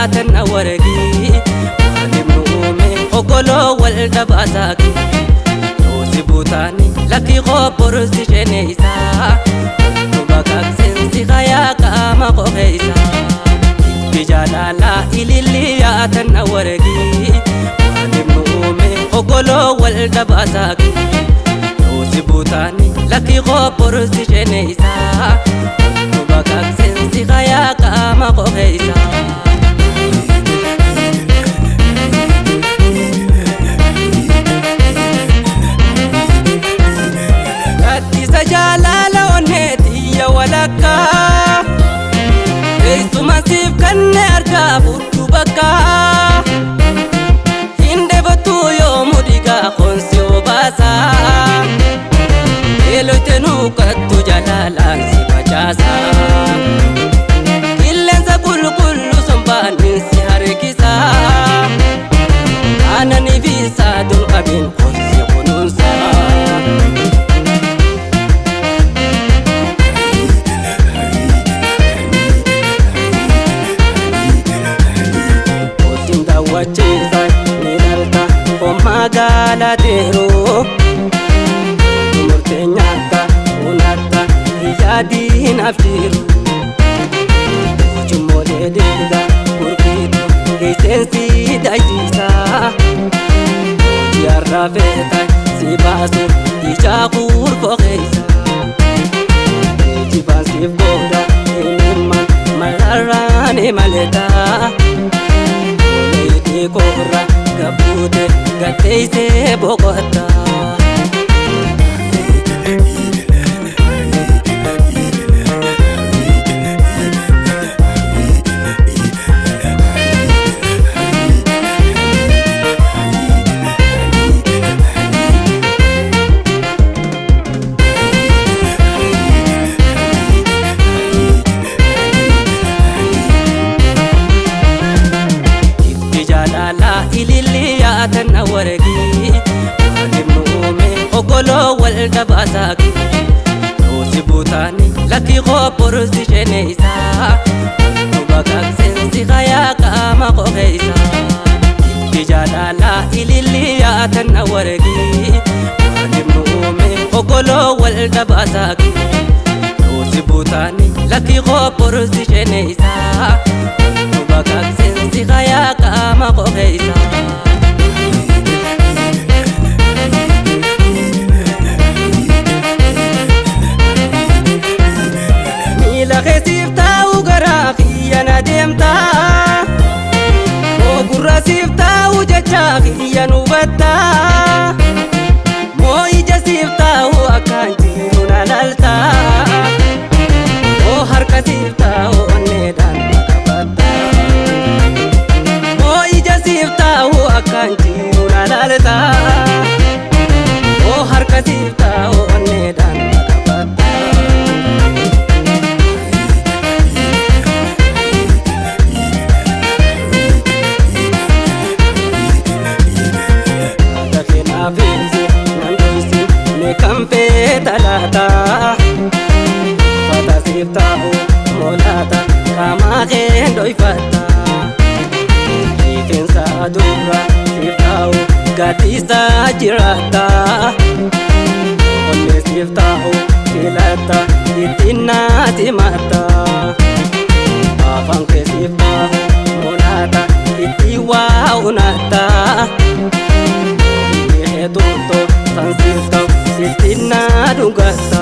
Yaatan wargi Waaqni uume oggoloo wal dabaasaaki Yoosi buutaani lakki qophorusi sheneisa Duba kakseensi hayaa qaama qoheisa Itti jaalala ililli yaatan wargi Waaqni uume oggoloo wal dabaasaaki Yoosi buutaani lakki qophorusi sheneisa Duba kakseensi hayaa qaama qoheisa. Gaddisa jaalala onneetiyya walakkaa Teessuma siif kanne argaa fudhu bakkaa Hin dheebottuu yoomuu dhiigaa qoonsi obaasaa Eeloyte nuuqattu jaalalaan si facaasaa Qilleensa qulqullu sombaan si harkisaa Aananii fi saaduun qabeen qoonsi kunuunsaa. Kootiin daawwachiisa ni dhalta hommaa gaalateeru Murtee nyaatta unatta yaadiin abshiiru Ujummolee dhiiga gurgiitu geesseensi dayyiisa Hojii har'a feeta si baasu ijaa gurfoo keessa Geejjibaan siif gooda himimman mararraan imaletaa Oleetii koorra gabbuute gatteessee boqotta. Itti jaalala ililli yaatan wargi Waaqni uume oggoloo wal dabaasaaki Yoosi buutaani lakki qophorusi sheneisa Duba kakseensi hayaa qaama qoheisa Itti jaalala ililli yaatan wargi Waaqni uume oggoloo wal dabaasaaki Yoosi buutaani lakki qophorusi sheneisa Duba kakseensi hayaa qaama qoheisa. Miila keessiif taa'u garaa kiyya na deemtaa Moo gurra siif taa'u jecha kiyya nu hubattaa Moo ija siif taa'u akkaan jiru na laaltaa Moo harka siif taa'u onneedhaan na qabattaa Moo ija siif taa'u akkaan jiru na laaltaa Moo harka siif taa'u onneedhaan na qabattaa. Lafeensi nan dhoysi meeqan feeta laata Uffata siif taa'u moolaata qaamaa kee dhoyfatta Rifeensa dura siif taa'u gaddisa jiraata Onnee siif taa'u filatta ittiin naati matta Afaan kee siif taa'u moolaata ittiin waa unatta. Tutto san siif ta'u sitti na dhugata.